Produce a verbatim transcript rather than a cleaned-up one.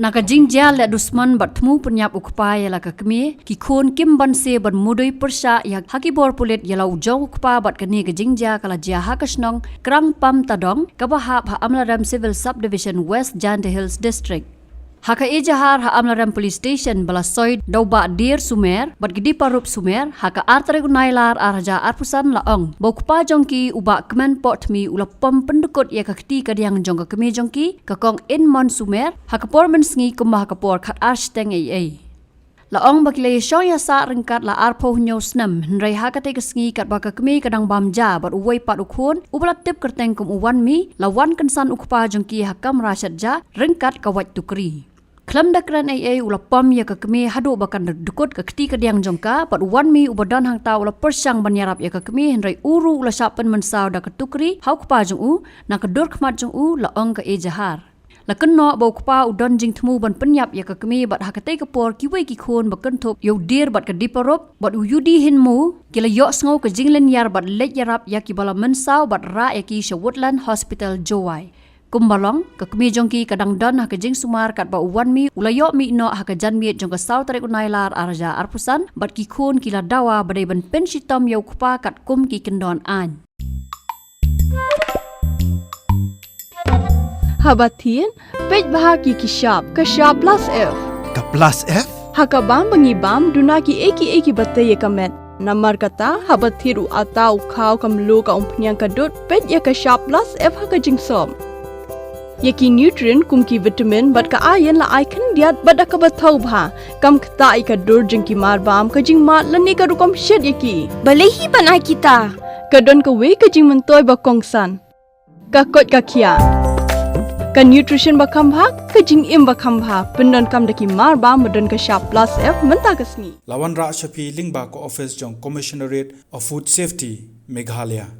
Na ka jingjia leh dusmon bad thmu pynïap u kpa ïa la ka kmie, ki khun kim banse ban mudui pyrshah ïa ha ki bor pulit ïa la u jong u kpa bad kane ka jingjia ka la jia ha ka shnong Krangpam Tadong, kaba hap ha Amlarem Civil Subdivision, West Jaintia Hills District. Ha ka ejahar ha Amlarem Police Station ba la soi da u Bah Dier Sumer bad ki dei-parup Sumer, ha ka ar tarik u Nailar ar hajar arphew san la ong ba u kpa jong ki u Bah Kmen Pohthmi u la pom pyndykut ïa ka kti kadiang jong ka kmie jong ki, ka Kong Inmon Sumer, ha ka por mynsngi kumba ha ka por khatar shiteng eiei. La ong ba ki la ïashong ïasah ryngkat la arphew hynñiew snem, hynrei ha katei ka sngi katba ka kmie ka dang bam ja bad uwei pat u khun uba la tip kyrteng kum u Wanmi, la wan kynsan u kpa jong ki ha kamra shet ja ryngkat ka wait tukri. Khlem da kren eiei u la pom ïa ka kmie haduh ba kan dykut ka kti kadiang jong ka, bad u Wanmi uba don hangta u la pyrshang ban ïarap ïa ka kmie, hynrei u ruh u la shah pynmynsaw da ka tukri ha u kpa jong u, na ka dur khmat jong u, la ong ka ejahar. La kynnoh ba u kpa u don jingthmu ban pynïap ïa ka kmie bad ha katei ka por kiwei ki khun ba kynthup ïa u Dier bad ka dei-parup bad u Yudi Hinmu ki la ïohsngew ka jinglynñiar bad leit ïarap ïa kiba la mynsaw bad rah ïa ki sha Woodland Hospital Jowai. Kumba long, ka kmie jong ki ka dang don ha ka jingsumar katba u Wanmi u la ïoh mih noh ha ka janmiet jong ka saw tarik u Nailar ar hajar arphew san bad ki khun ki la dawa ba dei ban pynshitom ïa u kpa katkum ki kyndon aiñ. Haba thied, peit bha ïa ki shap, ka shap plus F. Ka plus F? Ha ka bam ba ngi bam, duna kiei kiei kiba tei ïa ka met. Namar kata, haba thied u atta, u khaw, ka mluh, ka umphniang, ka dud, peit ïa ka shap plus F ha ka jingsop. Ïa ki nutrient kum ki vitamin bad ka iron la ai khyndiat bad da kaba thaw bha. Kam ktah ïa ka dur jong ki marbam, ka jingmad lane ka rukom shet ïa ki. Balei hi ban ai kita? Ka don kawei ka jingmyntoi ba kongsan. Ka koit ka khiah. Ka nutrition ba kham bha, ka jingim ba kham bha. Pyndonkam da ki marbam ba don ka shap plus F mynta ka sngi. La wanrah sha phi lyngba ka office jong Commissionerate of Food Safety, Meghalaya.